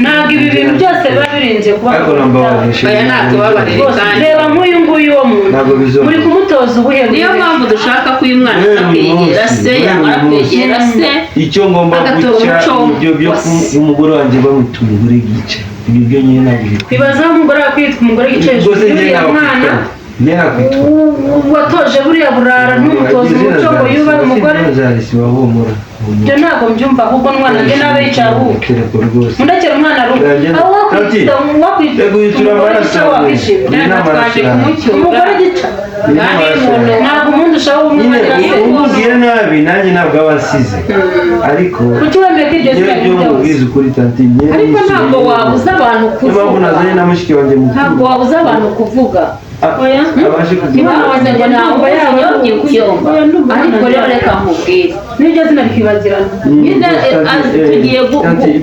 ntabwo ibi bintu byose biba birinze kuba. Ariko nambabarira, Sheri. Oya, natubabarire Rwose, kandi. reba nk'uyu nguyu wo muntu Ntabwo bizongera. muri kumutoza ubuhe? Niyo mpamvu dushaka ko uyu mwana Guhera aza uyu kwegera munsi, se, guhera yamara uyu munsi. kwegera se Icyo ngomba agatora guca umuco ibyo byo wose. umugore wanjye bamwita umugore gica, ibyo byo nyine ntabwo bikwiye. Ibaze aho umugore yakwitwa umugore yicaye hejuru Rwose njye y'uriya mwana nakwitwa, njye nakwitwa watoje buriya burara, ntumutoze umuco ngo yubahe umugore. Bahumura. Ibyo ntabwo mbyumva, ahubwo n'umwana njye nabe yicaye aruhuke. Kereka rwose. Mundekere umwana aruhuke. Biragenda. Aho wakwita Tati, wakwita yaguhitura umugore amaraso gica yawe. wakwishima? Iyi ni amaraso Twaje yawe. kumucyura. Umugore gica Iyi ni Kandi amaraso umuntu yawe. ntabwo umuntu ushaka Nyine umwana se. umubwiye nabi nanjye ntabwo aba asize, ariko Kuki wemeye ko iryo njyewe zina byo ryose? mubwiza ukuri, tanti, njyewe Ariko nisubiye. ntabwo wabuza abantu Niyo mpamvu kuvuga. nazanye na mushiki wanjye mukuru. Ntabwo wabuza abantu kuvuga. Oya. Abashe kugira Niba waze ngo ntabwo yonyine kubyumva, ariko rero reka nkubwire. N'iryo zina rikibagirana. Nyine tugiye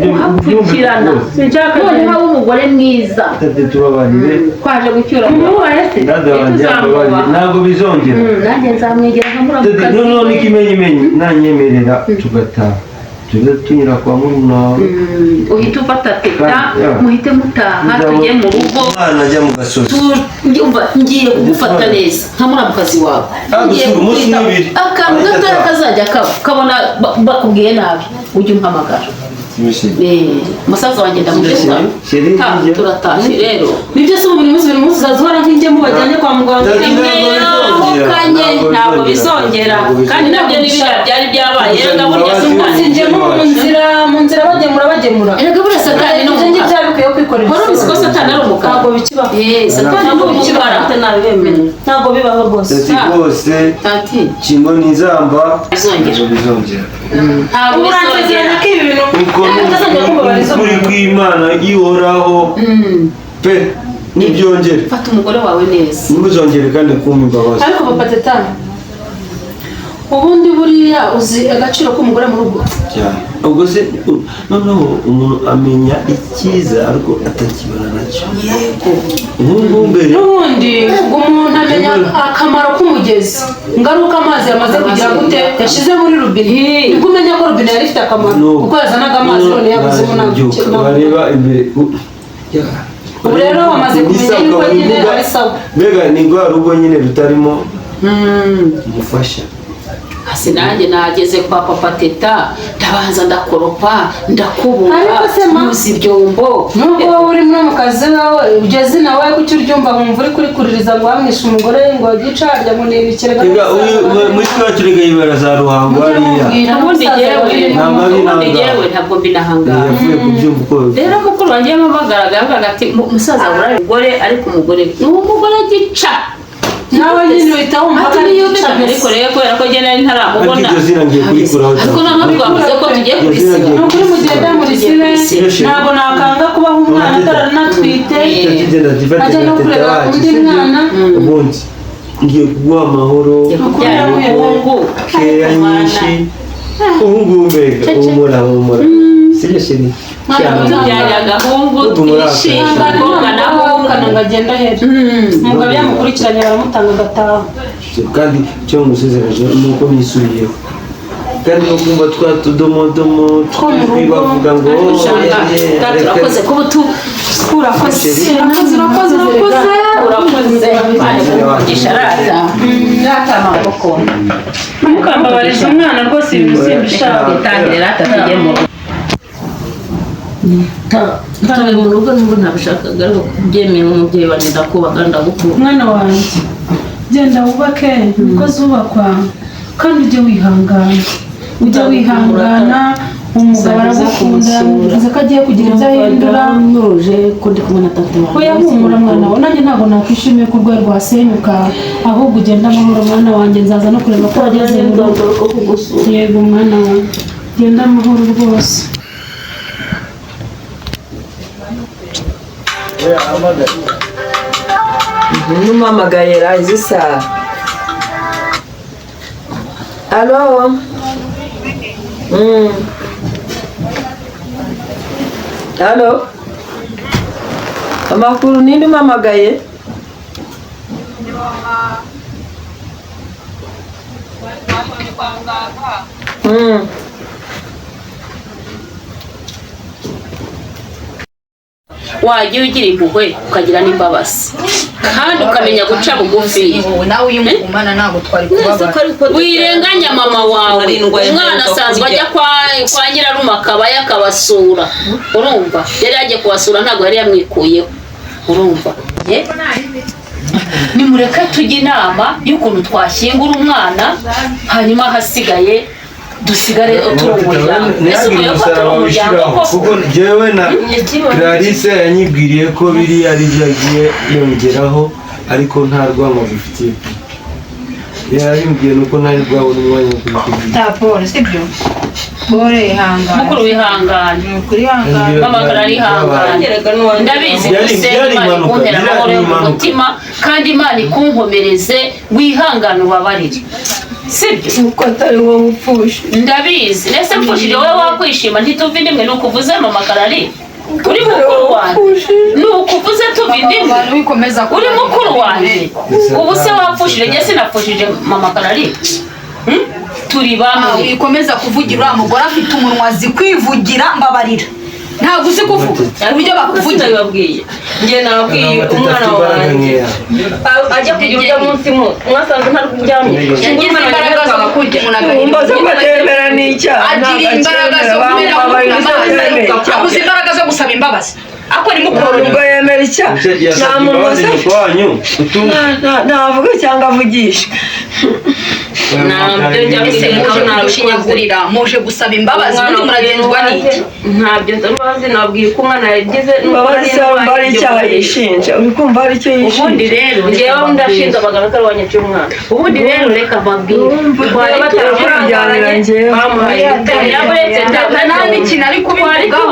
guhapfukirana, Sinshaka. noneho abe umugore mwiza. Tati, tubabarire. Twaje gucyura. Umwubahe se? Dada wanjye Tuzamubaha. yambabarire, ntabwo bizongera. Nanjye nzamwegera Tati, nkamuramukazi. noneho n'ikimenyimenyi nanyemerera tugataha. Tujye tunyura kwa murumuna wawe. Uhite ufata Teta, Yeah. muhite mutaha tujye mu rugo. Umwana ajya mu gasozi. Ndumva ngiye kugufata neza nka muramukazi wawe. Ah, Ngiye gusa umunsi kukwitaho. n'ibiri. Akantu Ahita gatoya ataha. kazajya kaba kabona bakubwiye nabi ujye umpamagara. Musaza wanjye ndamukunda. Chérie, Ta, nibyo. turatashye rero. Nibyo se, ubu buri munsi uzaza uhora nk'ingemu bajyanye kwa muganga? Mwahukanye ntabwo bizongera, kandi nabyo ni biriya byari byabaye. Erega burya si umwana. Ingemu mu nzira bagemura bagemura. Erega burya Satani ni Ibyo ngibyo umukara. bikwiye kwikorera. Wari ubizi ko Satani ari umukara? Ntabwo bikibaho. Satani ni umukara. Ntabibemera. Ntabwo bibaho rwose. Tati rwose, Tati kingo nizamba. Bizongera. Ntabwo bizongera. Ntabwo Ubu bizongera. uransezeranya ko ibi bintu Uko utazongera kumbabariza ukuri umuntu? kw'Imana ihoraho pe, nibyongere. Fata umugore wawe neza. Ntibuzongere kandi kumpa imbabazi. Ariko papa Teta, ubundi buriya uzi agaciro k'umugore mu rugo? Cyane. Ubwo se noneho umuntu amenya icyiza ariko atakibona nacyo nk'ubu mbere. N'ubundi ngo umuntu amenya akamaro k'umugezi ngaruka amazi yamaze kugira gute, yashize muri rubine, nibwo umenya ko rubine yari ifite akamaro, kuko yazanaga amazi, none yabuzemo. Nabyuka wareba imbere ya. Ubu rero wamaze kumenya Ni yuko sawa, nyine ukavuga, ari sawa. Mbega ni rwa rugo nyine rutarimo umufasha. Hasi nanjye nageze kwa papa Teta, ndabanza ndakoropa, ndakubura, Ariko se ntuzi ibyombo. Nubwo wowe uri no mu kazi wawe, iryo zina wowe kuki uryumva nkumva uri kurikuririza ngo wamwishe umugore, ngo gicarya, ngo nibikerega? Rega mushiki wacu rega yibera za Ruhango hariya. Ubundi jyewe Ntabwo ari ubundi inanga. jyewe ntabwo mbinahangaha. Yavuye kubyumva uko Rero mukuru wanjye yampamagaraga, yavugaga ati: "Musaza wawe umugore, ariko umugore ni umugore gica." Nawe nyine uhita wumva Ati ko ari niyo gica. mbere, ariko rero kubera ko njye nari ntaramubona. Ariko iryo zina ngiye kurikuraho. Ariko noneho twavuze ko tugiye Iryo zina kurisiba. ngiye Ni ukuri mugenda murisibe. Ntabwo nakanga kubaho umwana ataranatwite, Tugenda ajya tugenda no Teta kureba wacu, undi sibyo? mwana. Ubundi ngiye kuguha amahoro, Kubyara umuhungu. Keya nyinshi ubu ngubu. Mbega humura, humura, sibyo chérie? Tubyara agahungu twishime, umukobwa naho. Ukana ngo agende ahera umugabo yamukurikiranye, baramutanga agataha. Kandi icyo ngusezeranyije ni uko nisubiyeho, kandi no kumva twa tudomodomo Two mu rugo. bavuga ngo Ariko "Oh, shaka, yeah, tata, reka- urakoze kuba utu Urakoze, urakoze, urakoze, urakoze. Urakoze, Imana iguhe umugisha rata. Rata amaboko. Ntukambabarize umwana rwose, ibintu simbishaka. Twitangire rata, tujye mu rugo. Turi mu rugo nubwo ntabishakaga, ariko kubyemeye nk'umubyeyi wanjye, ndakubaka, ndagukunda. Mwana wanjye, genda wubake niko zubakwa, kandi ujye wihangana, ujye wihangana. Umugabo aragukunda, yavuze ko agiye kugira ibyo ahindura. Nuje ko ndi kumwe na tata wanjye. Oya, humura mwana wawe, nanjye ntabwo nakwishimiye ko urwaye rwasenyuka, ahubwo ugenda amahoro mwana wanjye, nzaza no kureba ko wageze mu rugo. Yego mwana wanjye, genda amahoro rwose. N'umuhamagaye ra izi saha. Alo. Alo. Amakuru, ninde umpamagaye? Wajya ugira impuhwe, ukagira n'imbabazi, kandi ukamenya guca bugufi. Wowe nawe iyo umugumana ntabwo twari kubabara. Wirenganya mama wawe. Umwana asanzwe ajya kwa nyirarume, akabayo akabasura. Urumva yari yagiye kubasura, ntabwo yari yamwikuyeho. Urumva ye? Nimureke tujye inama y'ukuntu twashyingura umwana, hanyuma ahasigaye dusigare turi umuryango. Ese Ntihagire uvuye ko turi umusaraba umuryango wishyiraho, koko? kuko njyewe na Clarisse yanyibwiriye ko biriya ari byo agiye yongeraho, ariko nta rwango bifitiye. Yarabimbwiye nuko ntari bwabona umwanya wo kubikubwira. Ta Paul, sibyo? Paul, ihangane. Mukuru, wihangane. Ni ukuri ihangane. Mama ararihangana, ndabizi. Gusenga Byari Imana impanuka, ikuntera amahoro yo mu impanuka. mutima, kandi Imana ikunkomereze, wihangane, ubabarire, sibyo? Kuko atari wowe upfushe. Ndabizi. Nese mfushije wowe wakwishima? Ntituva indimwe, ni ukuvuze mama Karari uri mukuru wanjye, ni ukuvuze tuva indimwe. Abantu wikomeza. Uri mukuru wanjye. Ubu se wapfushije, njye sinapfushije mama Karari? Hmm? Turi bamwe. Wikomeza kuvugira uriya mugore afite umunwa azi kwivugira, mbabarira, ntabwo uzi kuvuga uburyo bakuvugira. Sinabibabwiye, njye nababwiye umwana wanjye ajya kugira urya munsi mwasanze ntaryamye. Yagize imbaraga zo kurya umuntu agahinda. Umva se ko atemera n'icyaha. Agira imbaraga zo kumena amazi, abuze imbaraga zo gusaba imbabazi, ako ni mukuru. Ubwo yemera icyaha nta Imbabazi mumoso nyoko wanyu ntavuga cyangwa avugisha. Ntabyo njya Ese muje kudushinyagurira, muje gusaba imbabazi, ubundi muragenzwa n'iki? Ntabyo mbabazi, nabwiye ko umwana yagize. Imbabazi se wumva hari icyaha yishinja? Uri kumva hari icyo Ubundi yishinja? rero Njyewe ndashinze abaganga ko ari wanyaciye umwana. Ubundi rero reka mbabwire, twari Kwijyanira njyewe. Bamuhaye Yaburetse. Nta n'ikintu ari kubivugaho.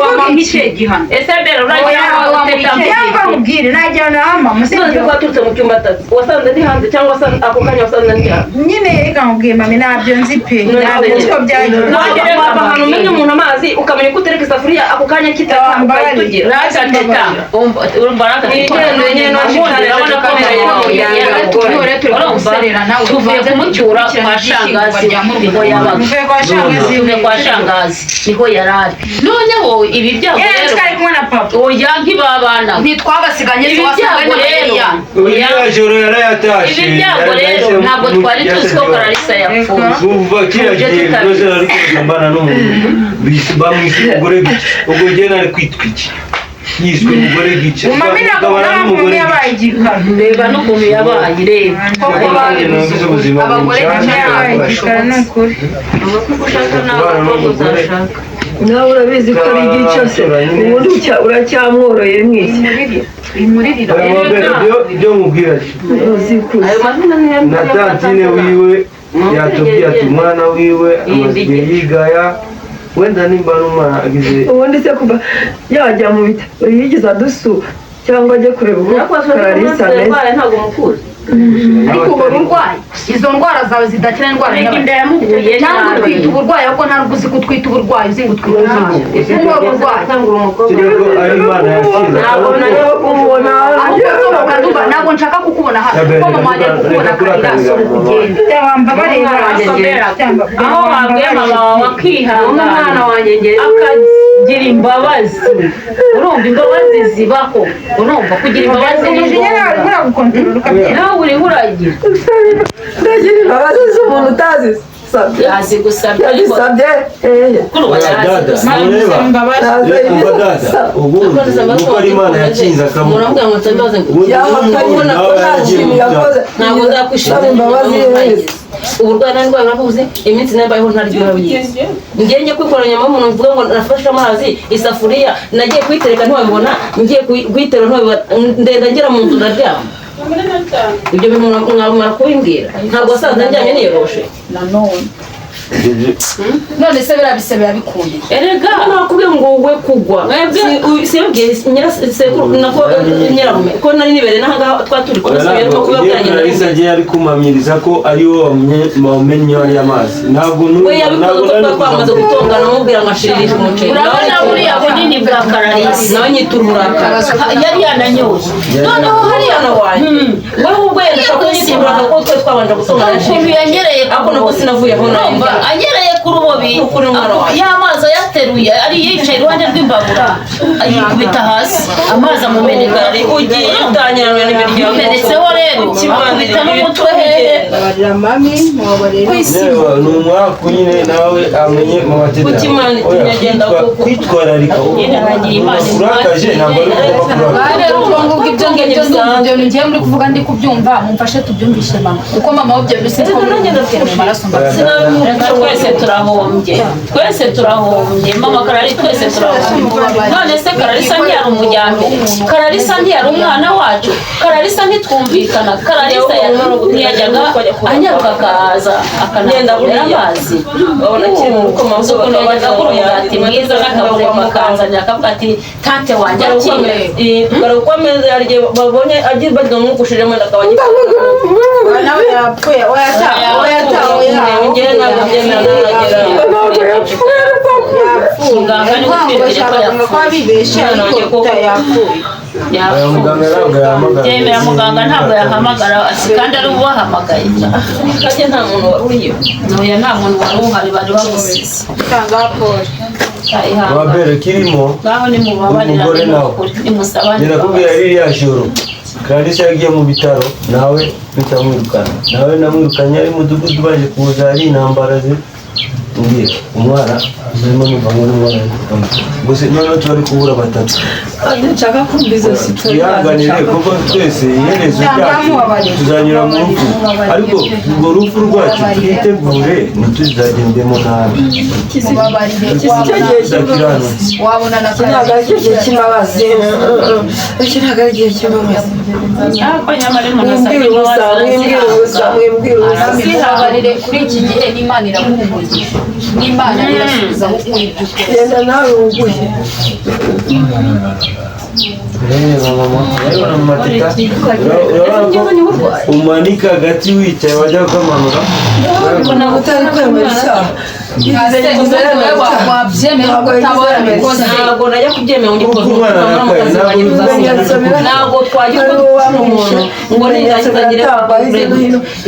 Wamuha gihano. Ese mbere uragira ngo teta Cyangwa nkubwire najyana na mama. None se Sibyo? ko waturutse mu cyumba atatu, wasanze ndi hanze cyangwa se ako kanya wasanze ndi hanze? Nyine reka nkubwire mami, ntabyo nzi pe, ntabwo nzi ko byagenze. Waba ahantu umenya umuntu amazi, ukamenya ko utereka isafuriya ako kanya kitaka ukayitugira. Rata teta, urumva rata teta. Nigende nyine. Ubundi urabona ko None turi kuguserera nawe. Tuvuye kumucyura kwa shangazi, niho yabaga. Mvuye kwa shangazi. Tuvuye kwa shangazi niho yari ari. Noneho ibi byago Yewe, rero twari kumwe na papa. Oya, ntibabana. Ntitwabasiganye se? Ibi Wasanga byago rero Uriya joro yarayatashe. Ibi byago rero ntabwo twari tuzi ko Clarisse yapfuye. Kuva kiriya Tuje gihe tutabizi. rwose nari kugambana n'umuntu bamwise umugore gica, ubwo njye nari kwitwa iki? Yiswe umugore gica. Mami ntabwo Gabana n'umugore ntabwo yabaye igikara. Reba n'ukuntu yabaye, reba. Koko Numvise ubuzima abagore bunshaje. Yabaye igikara ni ukuri. Ushaka nawe umukobwa uzashaka. Nawe urabizi ko ari igice se, ubundi uracyamworoye mwiki. Imuririra. Aya mabere, ibyo mubwira ati Uzi kuzi. Ayo mazina niyo. Na tantine wiwe yatubwiye ati umwana wiwe amaze igihe yigaya, wenda nimba n'umwana agize. Ubundi se kuva yajya mu bitaro yigeze adusura cyangwa ajye kureba uko Clarisse ameze? Ntabwo mukuzi. Ariko uhora urwaye izo ndwara zawe zidakira, indwara Reka inda yamuguye cyangwa nabi. utwita uburwayi, ahubwo ntabwo uzi ko utwita uburwayi, uzi ngo utwite uburwayi, uhora urwaye. Tangura umukobwa. Kereka ko ari Imana yakinze. Ntabwo nari kumubona. Ahubwo sohoka, ndumva ntabwo nshaka kukubona hano, kuko mama wanjye ari kukubona akarira. Sohoka ugende. Wambabarira. Aho wabwiye mama wawe akihangana Umwana wanjye ngewe. Akagira imbabazi, urumva imbabazi zibaho, urumva kugira imbabazi ni Umujinya nawe ngombwa. uragukontorora ukabyina. Nawe uriho uragira. Ndagira imbabazi z'umuntu utazisabye? Yazigusabye ariko. Yazisabye eee? Kuri ubu Oya dada, yarazigusabye. ntureba. Ntazo. Umva dada, ubundi nuko ari Imana yakinze akaboko. Muravuga ngo nsabe imbabazi ngo Ubundi Yahakanye n'umuntu ko nawe nta yaragiye kintu mu byago. yakoze. Ntabwo nzakwishimira. Saba imbabazi yeza. Uburwayi nari ndwaye narabuze, iminsi nambayeho ntarya urabizi. Njye njya kwikorera nyama y'umuntu mvuga ngo nafashe amazi, isafuriya nagiye kuyitereka ntiwabibona, ngiye kuyiterura ntiwabibona, ndenda ngera mu nzu ndaryama. Ibyo bintu mwamara kubimbwira, ntabwo wasanze ndyamye niyoroshe? Nanone none se biriya bisebe yabikuye? Erega Nakubwiye ngo we kugwa. Sibabwiye nyirasekuru nako nyirarume ko nari nibereye n'ahangaha twari turi kumwe, Oya, ariko ntabwo kubabwira iyo Clarisse agiye ari kumamiriza ko ari wowe wamennye ariya mazi, ntabwo we yabikoze ntabwo ko nari twari twamaze kuzamuka. gutongana, amubwira ngo ashiririshe umuceri. Urabona buriya bunini bwa Clarisse. Nawe nyitura uburakari. Yari yananyoye noneho hariya. Umwana wanjye we ahubwo yenda kunyitura uburakari kuko twari twabanje gutongana. Ukuntu yanyereye Ariko nabwo sinavuye aho Urumva nari. anyereye ku rubobi, Ukuri umwana wanjye. y'amazi ayateruye ari yicaye iruhande rw'imbabura, ayikubita hasi, amazi amumeneka. Ugiye utangiranwe n'imiryango. Amumenetseho rero akubita n'umutwe hehe? Mbabarira mami, mubabarira. Yewe, ni umwaku nyine nawe amenye mama teta. Kuki Imana Oya, itumye agenda koko? Kwitwararika Nyine aragira Imana. urakaje ntabwo ari ugomba kurakara. Rero ubwo ngubwo ibyo ngibyo ndumva ibyo bintu ngiye muri kuvuga ndi kubyumva, mumfashe tubyumvishe mama, kuko mama we ibyo bintu sinzi ko muri kumutera mu maraso mbaza. Reka twese turahombye, twese turahombye mama Karari, twese turahombye. None se Kararisa ntiyari umujyambere? Kararisa ntiyari umwana wacu? Kararisa ntitwumvikana? Kararisa ntiyajyaga anyaruka akaza akanavomera amazi? Babona akiri mu rugo, Uzi ukuntu yajyaga agura umugati mwiza n'akabureko akanzanira, akavuga ati tante wanjye akire. Dore uko ameze, hari igihe babonye agiye bagira umwuka ushiremo akaba Nawe yapfuye, oya ta, oya ta, oya. Njyewe ntabwo byemera ntaragera. Ntabwo yapfuye. Muganga ni Ntabwo gutwibwira ko bashakaga ko yapfuye. abibeshya, ariko ta yapfuye. Aya muganga ntabwo yahamagara. Byemera muganga ntabwo yahamagara kandi ari uwahamagaye. Kajya nta muntu wari uriyo. Oya, nta muntu wari uhari, bari bamusize. Tanga pole. Wabere kirimo. Ngaho nimubabarira. Umugore nawe. Nimusabane. Nirakubwira ririya joro Clarisse yagiye mu bitaro, nawe bitamwirukana, nawe namwirukanye ari mudugudu baje kuza ari intambara ze. Mbwira umwana ndimo numva ngo n'umwana ari kuvamo gusa, noneho turi kubura batatu. Nshaka kumva izo sitori. Twihanganire kuko twese iherezo ryacu tuzanyura mu rupfu, ariko urwo rupfu rwacu twitegure ntituzagendemo nabi. Mubabarire. Icyo gihe Tuzakiranutse. Wabona na Iki ntabwo ari igihe cy'imbabazi. Iki ntabwo ari igihe cy'imbabazi. Ariko nyamara umuntu asabye Mwimbwira ubusa, imbabazi mwimbwira ubusa, mwimbwira ubusa. Mubabarire kuri iki gihe, n'Imana iraguha umugisha, n'Imana irasubiza aho ukura ibyo ukora. Genda nawe wuguhe. Urareba mama, urabona mama Teta, urabona ko umanika agati wicaye wajya ukamanura. Utari kwemera icyaha. Wabyemera ko utaba warabikoze? Ntabwo najya kubyemera ngo Kuko umwana arakaye, ntabwo ntabwo twagira uko dupfusha umuntu ngo nirangiza ngire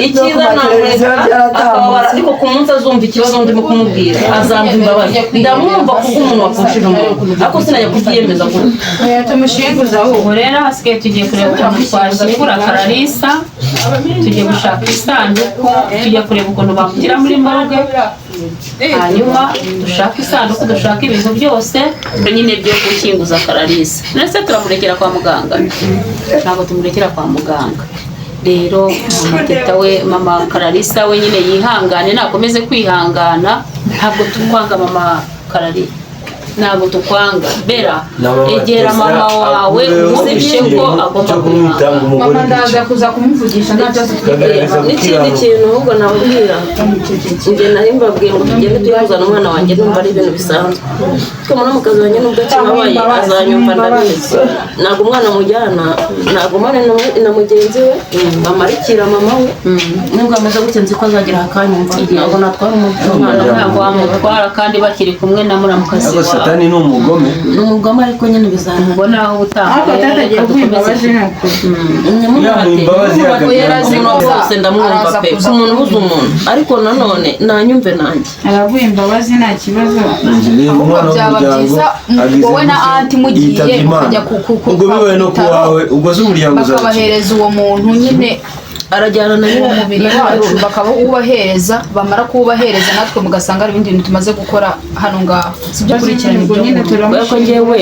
icyiza namureka akababara, ariko ku munsi azumva ikibazo ndimo kumubwira azamva imbabazi. Ndamwumva kuko umuntu wapfushije umuntu, ariko sinajya kubyiyemeza gutya. Tumushinguza ahubwo. Ubu rero hasigaye tugiye kureba ukuntu twashyingura Clarissa, tugiye gushaka isanduku, tujya kureba ukuntu bamushyira muri morgue, hanyuma dushake isanduku, dushake ibintu byose nyine byo gushyinguza Clarissa. Ndetse turamurekera kwa muganga? Ntabwo tumurekera kwa muganga. Rero mama Teta we, mama Clarissa we nyine yihangane, nakomeze kwihangana. Ntabwo tukwanga mama Clarissa, ntabwo tukwanga. Bera egera mama wawe umwumvishe ko agomba cyo kumwitanga kwihangana. Umugore Mama ndaza kuza kumuvugisha, nta kibazo. Kagaragaza N'ikindi gukiranuka. kintu ahubwo nababwira, njye nari mbabwiye ngo tugende tujye kuzana umwana wanjye, numva ari ibintu bisanzwe. Ariko muramukazi wanjye nubwo akibabaye azanyumva, ndabizi. Ntabwo umwana mujyana, ntabwo umwana na mugenzi we bamarikira mama we. Nubwo ameze gutya nzi ko azagera akanyumva, ntabwo natwara umwana. Ntabwo wamutwara kandi bakiri kumwe na muramukazi Ariko wawe. Satani ni umugome. Ni umugome, ariko nyine bizana. Ubwo naho ubutaha Ariko rero tata agiye reka guha dukomeze. imbabazi ni ukuri. Yamuha imbabazi yakagira Umuntu wose ndamwumva pe, ku muntu ubuze umuntu, ariko nanone nanyumve nanjye. Araguha imbabazi, nta kibazo. Ahubwo umwana byaba w'umuryango byiza agize wowe na gutya, anti mugiye yitabye Imana. mukajya Ubwo bibaye no ku bitaro, kuwawe, ubwo se umuryango uzakira? bakabahereza uwo muntu nyine Arajyana na uwo mubiri wacu, bakawubahereza, bamara kuwubahereza natwe mugasanga hari ibindi bintu tumaze gukora hano ngaho, sibyo? Kurikirana Ubwo ibyo nyine ngubyo. Kubera ko njyewe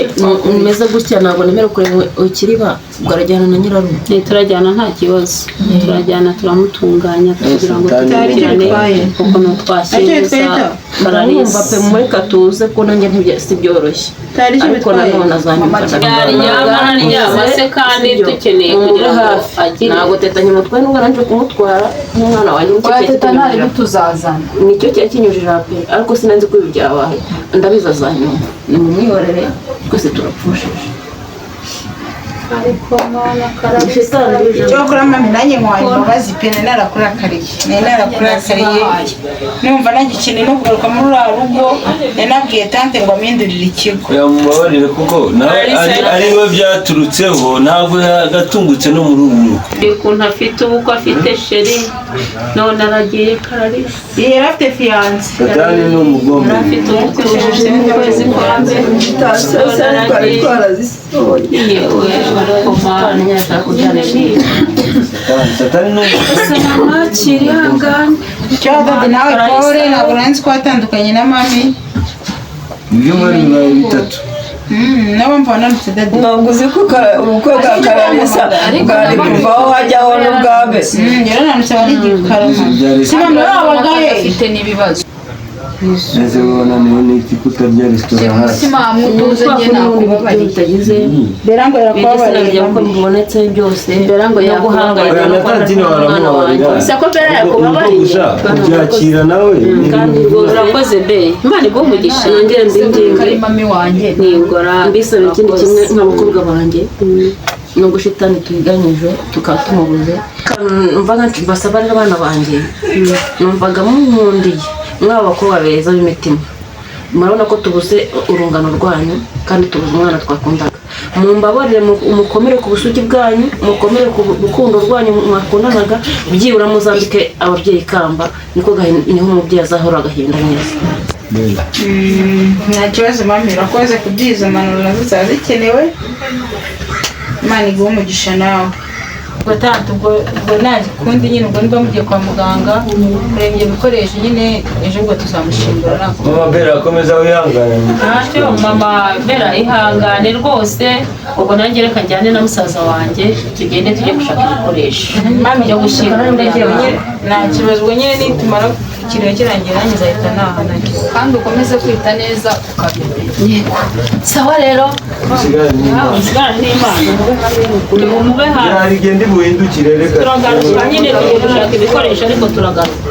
meze gutya ntabwo nemera kureba ikiriba, ubwo arajyana na nyirarume. Turajyana nta kibazo, turajyana turamutunganya kugira ngo Satani dukurikirane bitwaye. ukuntu Ntacyo twashyinguza bitwaye. Ndamwumva Clarisse. pe, mureka tuze ko nanjye si byoroshye, Tutari icyo ariko bitwaye. nanone azanyumva. Yaryama araryama se kandi dukeneye Mumube kugira ngo hafi. agire. Ntabwo tetanye umutwe nubwo naranje kumutwara nk'umwana wanjye, nicyo Oya cyari Teta, ntari kinyujije. tuzazana. Nicyo cyari kinyujije pe, ariko sinanzi ko ibi byabaye, ndabizi azanyumva. Nimumwihorere, twese turapfushije. Ariko mwana Clarisse. Shitani ije. Cyokora mami, nanjye nkwaye imbabazi pe, nari narakurakariye, nari narakurakariye, numva nanjye ikintu no kugaruka muri uriya rugo. Nari nabwiye tante ngo amindurire ikigo. Yamubabarire kuko nawe ari we byaturutseho, ntabwo yagatungutse no muri uru rugo. Ukuntu afite ubukwe, afite chéri, none aragiye Clarisse. Yari afite fiancé. Satani ni umugome. Yari afite ubukwe bujuje mu kwezi kwa mbere, none Twari aragiye. twarazisohoye. Yewe barakomana. Satani ni umugome. Gusa mama kiri ihangane. Cyo dadi, nawe pole, ntabwo nari nzi ko watandukanye na mami. Ibyumweru bibaye 3. Nabo mva wananutse dadi. Ntabwo uzi ko ubukwe bwa Kararisa bwari kuvaho hajyaho n'ubwabe. Yarananutse aba ari igikarama. Byari Si mama wabaga he? Afite n'ibibazo. Ese wowe wananiwe n'iki kutarya resitora hasi? Umutima hamwe utuze, njye nakubabariye. Bitagize Bera ngo bigeze yarakubabariye. ko bibonetse byose Bera ngo no yakubabariye. guhangayika Oya no na kubona tantine umwana wanjye. waramubabarira. Gusa ko Bera yakubabariye. Gusa kubyakira nawe ni Kandi ibintu rwose Urakoze be, Imana iguhe umugisha. Nongere mbinginge. Kari mami wanjye. Ningora. Mbisaba ikindi kimwe nk'abakobwa banjye, nubwo shitani tuyiganyije tukaba tumubuze, numvaga basaba rero abana banjye, numvaga munkundiye mwaba abakobwa beza b'imitima. Murabona ko tubuze urungano rwanyu kandi tubuze umwana twakundaga. Mumbabarire, mukomere ku busugi bwanyu, mukomere ku rukundo rwanyu mwakundanaga, byibura muzambike ababyeyi ikamba, niko niho umubyeyi azahora agahinda neza. Bella. Nta kibazo mami, urakoze kubyiza, impanuro nazo zaba zikenewe. Imana iguhe umugisha nawe. Ubwo tante, ubwo nta kundi nyine, ubwo niba mugiye kwa muganga kureba ibyo bikoresho nyine, ejo ubwo tuzamushingura ntabwo. Mama Bella, komeza wihangane. Ntacyo mama Bera, ihangane rwose. Ubwo nanjye reka njyane na musaza wanjye, tugende tujye gushaka ibikoresho Mami, byo gushyingura uriya mwana. Nta kibazo, ubwo nyine nitumara ikiriyo kirangiye nanjye nzahita naha nanjye. Kandi ukomeze kwita neza ukabimenya. Yego, sawa rero. Usigarane n'Imana. Usigarane n'Imana, mube hafi. Hari igihe ndi buhindukire, reka. Turagaruka nyine, tugiye gushaka ibikoresho ariko turagaruka.